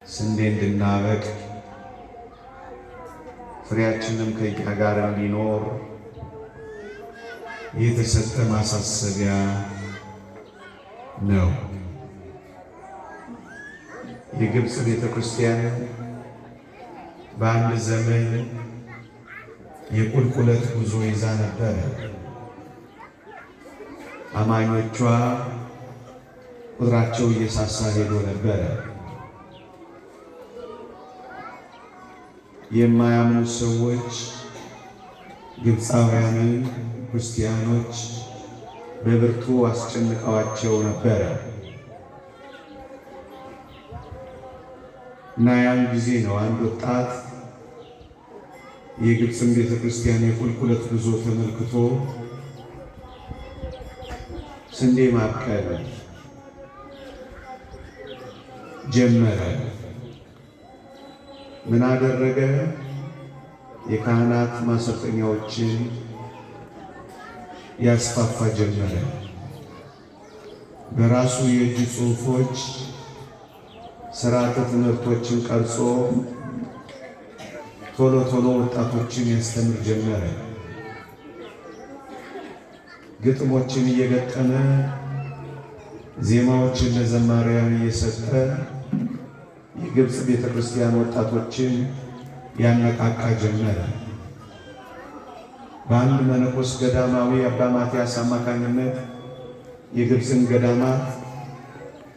ስንዴ እንድናበቅል ፍሬያችንም ከእኛ ጋር እንዲኖር የተሰጠ ማሳሰቢያ ነው። የግብፅ ቤተ ክርስቲያን በአንድ ዘመን የቁልቁለት ጉዞ ይዛ ነበረ። አማኞቿ ቁጥራቸው እየሳሳ ሄዶ ነበረ። የማያምኑ ሰዎች ግብፃውያንን ክርስቲያኖች በብርቱ አስጨንቀዋቸው ነበረ እና ያን ጊዜ ነው አንድ ወጣት የግብፅን ቤተ ክርስቲያን የቁልቁለት ጉዞ ተመልክቶ ስንዴ ማብቀል ጀመረ። ምን አደረገ? የካህናት ማሰልጠኛዎችን ያስፋፋ ጀመረ። በራሱ የእጅ ጽሑፎች ስርዓተ ትምህርቶችን ቀርጾ ቶሎ ቶሎ ወጣቶችን ያስተምር ጀመረ። ግጥሞችን እየገጠመ ዜማዎችን ለዘማሪያን እየሰጠ የግብፅ ቤተ ክርስቲያን ወጣቶችን ያነቃቃ ጀመረ። በአንድ መነኮስ ገዳማዊ አባ ማትያስ አማካኝነት የግብፅን ገዳማት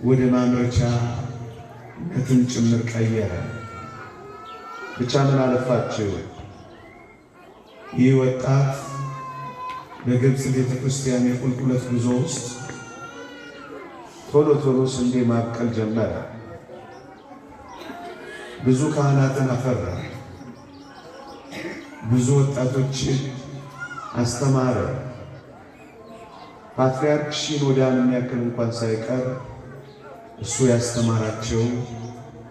ወደ ማምረቻነትን ጭምር ቀየረ። ብቻ ምን አለፋችሁ ይህ ወጣት በግብፅ ቤተ ክርስቲያን የቁልቁለት ጉዞ ውስጥ ቶሎ ቶሎ ስንዴ ማብቀል ጀመረ። ብዙ ካህናትን አፈራ። ብዙ ወጣቶችን አስተማረ። ፓትርያርክ ሺኖዳን የሚያክል እንኳን ሳይቀር እሱ ያስተማራቸው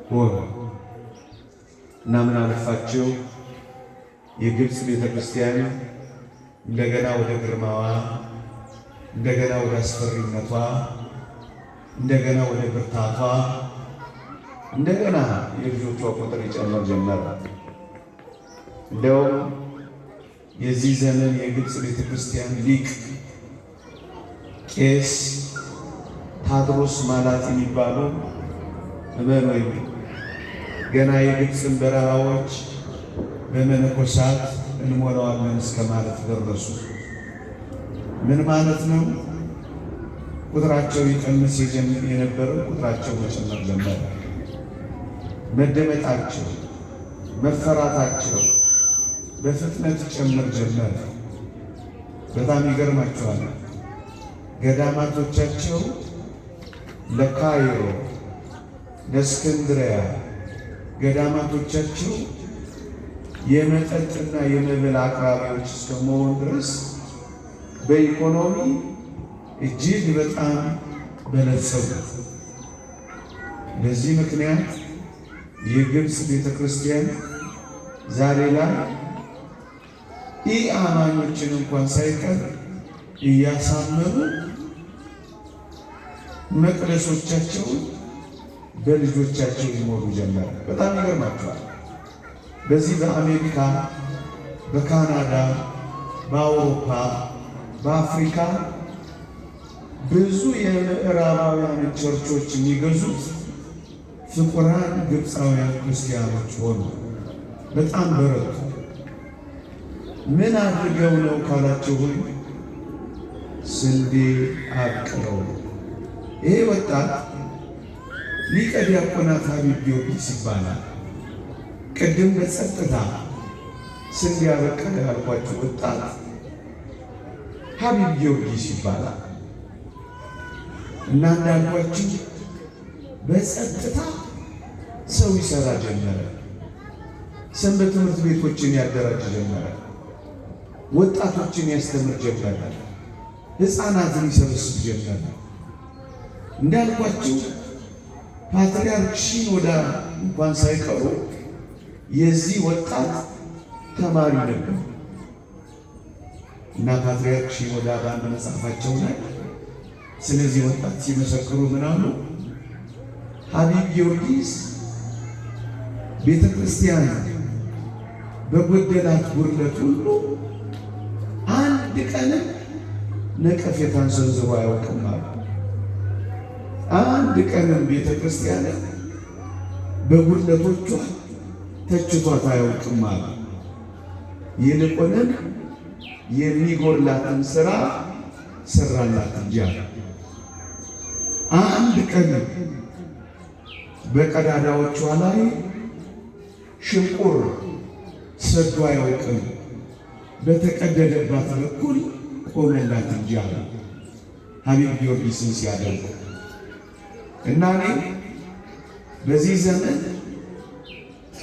ሆኑ እና ምን አለፋቸው የግብፅ ቤተ ክርስቲያን እንደገና ወደ ግርማዋ፣ እንደገና ወደ አስፈሪነቷ፣ እንደገና ወደ ብርታቷ፣ እንደገና የልጆቿ ቁጥር ይጨምር ጀመረ። እንደውም የዚህ ዘመን የግብፅ ቤተ ክርስቲያን ሊቅ ቄስ ታድሮስ ማላት የሚባሉ እመኑ፣ ገና የግብፅን በረሃዎች በመነኮሳት እንሞላዋለን እስከ ማለት ደረሱ። ምን ማለት ነው? ቁጥራቸው ይቀንስ የነበረው ቁጥራቸው መጨመር ጀመረ። መደመጣቸው፣ መፈራታቸው በፍጥነት ጨምር ጀመረ። በጣም ይገርማቸዋል። ገዳማቶቻቸው ለካይሮ፣ ለእስክንድሪያ ገዳማቶቻቸው የመጠጥና የመብል አቅራቢዎች እስከመሆን ድረስ በኢኮኖሚ እጅግ በጣም በለጸጉ። በዚህ ምክንያት የግብፅ ቤተ ክርስቲያን ዛሬ ላይ ኢአማኞችን እንኳን ሳይቀር እያሳመኑ መቅደሶቻቸውን በልጆቻቸው ይሞሉ ጀመረ። በጣም ይገርማቸዋል። በዚህ በአሜሪካ፣ በካናዳ፣ በአውሮፓ፣ በአፍሪካ ብዙ የምዕራባውያን ቸርቾች የሚገዙት ፍቁራን ግብፃውያን ክርስቲያኖች ሆኑ። በጣም በረቱ። ምን አድርገው ነው ካላችሁኝ፣ ስንዴ አብቅለው ነው። ይሄ ወጣት ሊቀ ዲያቆናት ሀቢብ ጊዮርጊስ ይባላል። ቅድም በጸጥታ ስንዴ ያበቀለ ያልኳችሁ ወጣት ሀቢብ ጊዮርጊስ ይባላል። እና እንዳልኳችሁ በጸጥታ ሰው ይሰራ ጀመረ። ሰንበት ትምህርት ቤቶችን ያደራጅ ጀመረ። ወጣቶችን ያስተምር ጀመረ። ሕፃናትን ይሰበስብ ጀመረ። እንዳልኳችሁ ፓትርያርክ ሺኖዳ እንኳን ሳይቀሩ የዚህ ወጣት ተማሪ ነበሩ እና ፓትርያርክ ሺኖዳ በአንድ መጽሐፋቸው ላይ ስለዚህ ወጣት ሲመሰክሩ ምን አሉ? ሀቢብ ጊዮርጊስ ቤተ ክርስቲያን በጎደላት ጉድለት ሁሉ አንድ ቀንም ነቀፌታን ሰንዝሮ አያውቅም አሉ። አንድ ቀንም ቤተ ክርስቲያን በጉድለቶቿ ተችቷት አያውቅም አሉ። ይልቁንም የሚጎድላትን ስራ ሰራላት እንጂ አሉ። አንድ ቀን በቀዳዳዎቿ ላይ ሽንቁር ሰዶ አያውቅም፣ በተቀደደባት በኩል ቆመላት እንጂ አሉ ሀቢብ ጊዮርጊስን ሲያደርጉ። እና እኔ በዚህ ዘመን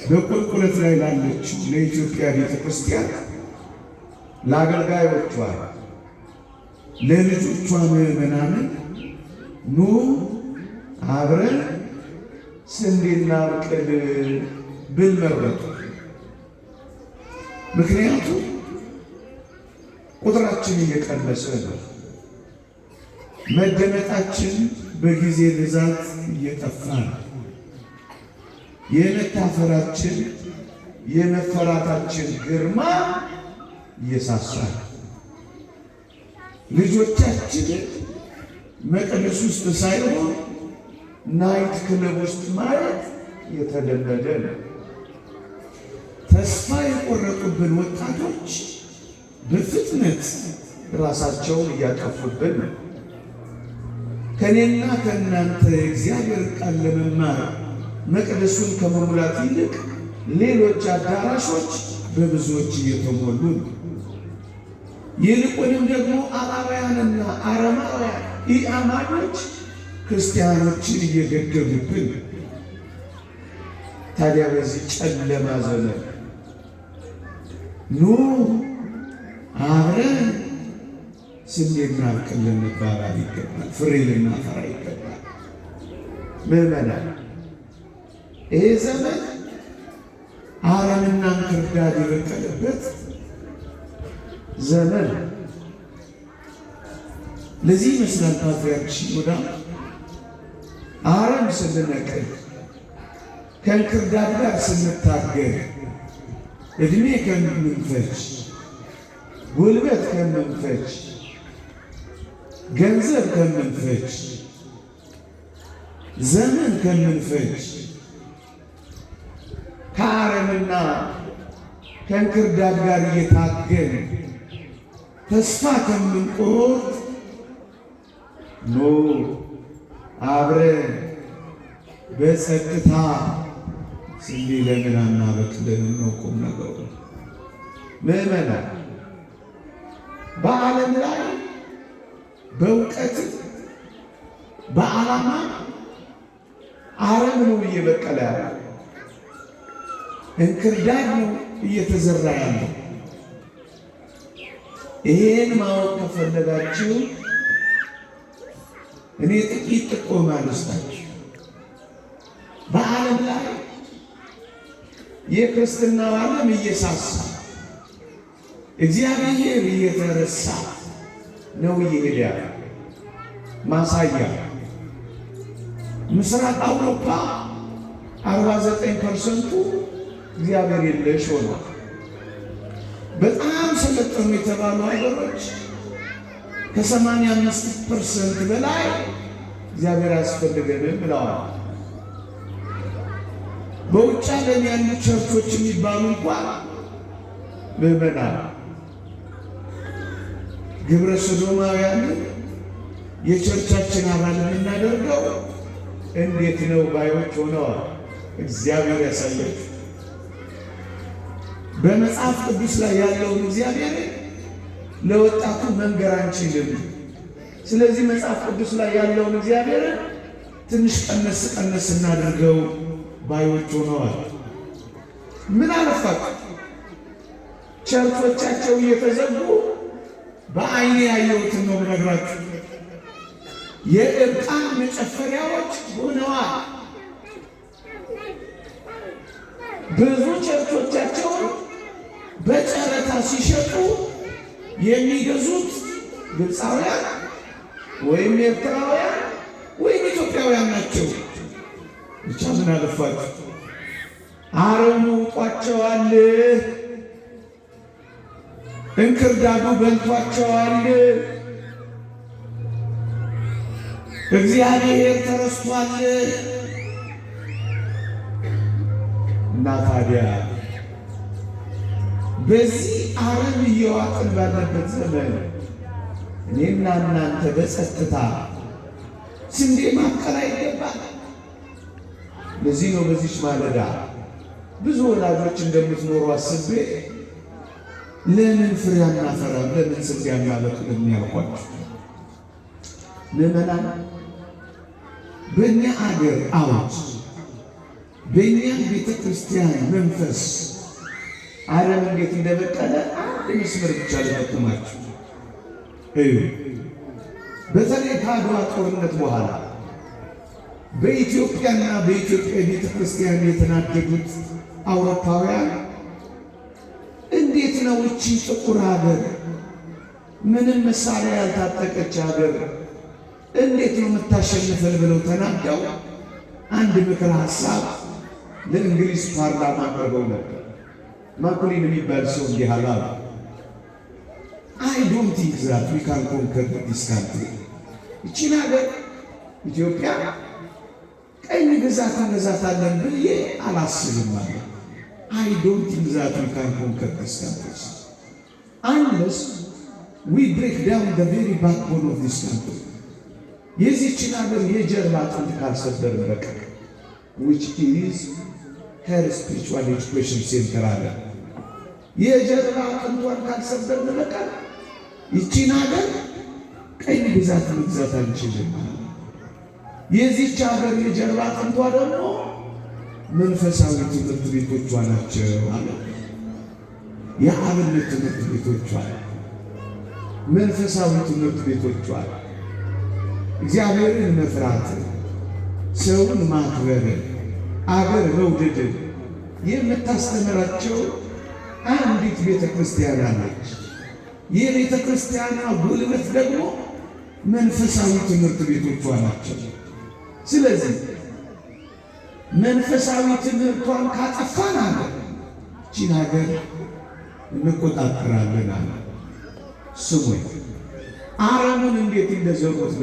በቁልቁለት ላይ ላለችው ለኢትዮጵያ ቤተ ክርስቲያን፣ ለአገልጋዮቿ፣ ለልጆቿ ምዕመናንን ኑ አብረን ስንዴ እናብቅል ብል መረጡ። ምክንያቱም ቁጥራችን እየቀነሰ ነው። መደመጣችን በጊዜ ብዛት እየጠፋ ነው። የመታፈራችን የመፈራታችን ግርማ እየሳሳ ነው። ልጆቻችንን መቅደስ ውስጥ ሳይሆን night club ውስጥ ማየት የተለመደ ነው። ተስፋ የቆረጡብን ወጣቶች በፍጥነት ራሳቸውን እያጠፉብን ነው። ከእኔና ከእናንተ የእግዚአብሔር ቃል ለመማር መቅደሱን ከመሙላት ይልቅ ሌሎች አዳራሾች በብዙዎች እየተሞሉ ነው። ይልቁንም ደግሞ አላውያንና አረማውያን ኢአማኞች ክርስቲያኖችን እየገደሉብን። ታዲያ በዚህ ጨለማ ዘመን ኑ አብረን ስንዴ እናብቅል ልንባባል ይገባል። ፍሬ ልናፈራ ይገባል። ምዕመናን፣ ይሄ ዘመን አረምና እንክርዳድ የበቀለበት ዘመን። ለዚህ ይመስላል ፓትርያርክ ሽኖዳ አረም ስንነቅል፣ ከእንክርዳድ ጋር ስንታገል፣ እድሜ ከምንፈጅ፣ ጉልበት ከምንፈጅ፣ ገንዘብ ከምንፈጅ፣ ዘመን ከምንፈጅ፣ ከአረምና ከእንክርዳድ ጋር እየታገል ተስፋ ከምንቆርጥ ኑ አብረን በጸጥታ ስንዴ ለምን አናበቅልም ነው ቁም ነገሩ። ምዕመናን፣ በዓለም ላይ በእውቀት በዓላማ አረም ነው እየበቀለ ያለው፣ እንክርዳድ ነው እየተዘራ ያለው። ይሄን ማወቅ ከፈለጋችሁ እኔ ጥቂት ጥቆማ ልስጣችሁ። በዓለም ላይ የክርስትናው ዓለም እየሳሳ፣ እግዚአብሔር እየተረሳ ነው እየሄደ ያለ። ማሳያ ምስራቅ አውሮፓ 49% ኡ እግዚአብሔር የለሽ ሆኗል። በጣም ሰለጠኑ የተባሉ ሀገሮች ከ85% በላይ እግዚአብሔር አያስፈልገንም ብለዋል። በውጭ ዓለም ያሉ ቸርቾች የሚባሉ እንኳን ምዕመናን ግብረ ሰዶማውያንን የ church ኣችን አባል የምናደርገው እንዴት ነው ባዮች ሆነዋል። እግዚአብሔር ያሳያችሁ። በመጽሐፍ ቅዱስ ላይ ያለውን እግዚአብሔር ለወጣቱ መንገር አንችልም። ስለዚህ መጽሐፍ ቅዱስ ላይ ያለውን እግዚአብሔር ትንሽ ቀነስ ቀነስ እናድርገው ባዮች ሆነዋል። ምን አለፋችሁ ቸርቾቻቸው እየተዘጉ በአይኔ ያየሁትን ነው የምነግራችሁ። የእርቃን መጨፈሪያዎች ሆነዋል። ብዙ ቸርቾቻቸውን በጨረታ ሲሸጡ የሚገዙት ግብፃውያን ወይም ኤርትራውያን ወይም ኢትዮጵያውያን ናቸው። ብቻ ምን አለፋችሁ አረሙ ውጧቸዋል፣ እንክርዳዱ በልቷቸዋል፣ እግዚአብሔር ተረስቷል። እና ታዲያ በዚህ አረም እየዋጥን ባለበት ዘመን እኔና እናንተ በጸጥታ ስንዴ ማብቀል አይገባል። ለዚህ ነው በዚች ማለዳ ብዙ ወላጆች እንደምትኖሩ አስቤ ለምን ፍሬ አናፈራም፣ ለምን ስንዴ አናበቅልም ያልኳችሁ። ምዕመናን፣ በእኛ አገር አውድ፣ በእኛ ቤተ ክርስቲያን መንፈስ አረም እንዴት እንደበቀለ አንድ መስመር ብቻ ልጠቁማችሁ እዩ። በተለይ ከአድዋ ጦርነት በኋላ በኢትዮጵያና በኢትዮጵያ ቤተ ክርስቲያን የተናደዱት አውሮፓውያን እንዴት ነው እቺ ጥቁር ሀገር፣ ምንም መሳሪያ ያልታጠቀች ሀገር እንዴት ነው የምታሸንፈን ብለው ተናደው አንድ ምክር ሀሳብ ለእንግሊዝ ፓርላማ አቅርበው ነበር። ማኮሊን የሚባል ሰው እንዲህ አለ። "I don't think that we can conquer this country። ይቺን ሀገር ኢትዮጵያ ቅኝ ግዛት እንገዛታለን ብዬ አላስብም" አለ። "I don't think that we can conquer this country unless we break down the very backbone of this country፣ የዚችን ሀገር የጀርባ አጥንት ካልሰበርን በቀር፣ which is her spiritual education center" አለ። የጀርባ አጥንቷን ካልሰበርን በቀር ይቺን ሀገር ቅኝ ግዛት መግዛት አንችልም። የዚች ሀገር የጀርባ አጥንቷ ደግሞ መንፈሳዊ ትምህርት ቤቶቿ ናቸው አለ። የአብነት ትምህርት ቤቶቿ፣ መንፈሳዊ ትምህርት ቤቶቿ፣ እግዚአብሔርን መፍራት፣ ሰውን ማክበርን፣ አገር መውደድን የምታስተምራቸው አንዲት ቤተ ክርስቲያን አለች። የቤተ ክርስቲያኗ ጉልበት ደግሞ መንፈሳዊ ትምህርት ቤቶቿ ናቸው። ስለዚህ መንፈሳዊ ትምህርቷን ካጠፋን አለ ይህችን ሀገር እንቆጣጠራለን አለ። ስሙኝ፣ አረሙን እንዴት እንደዘሩት።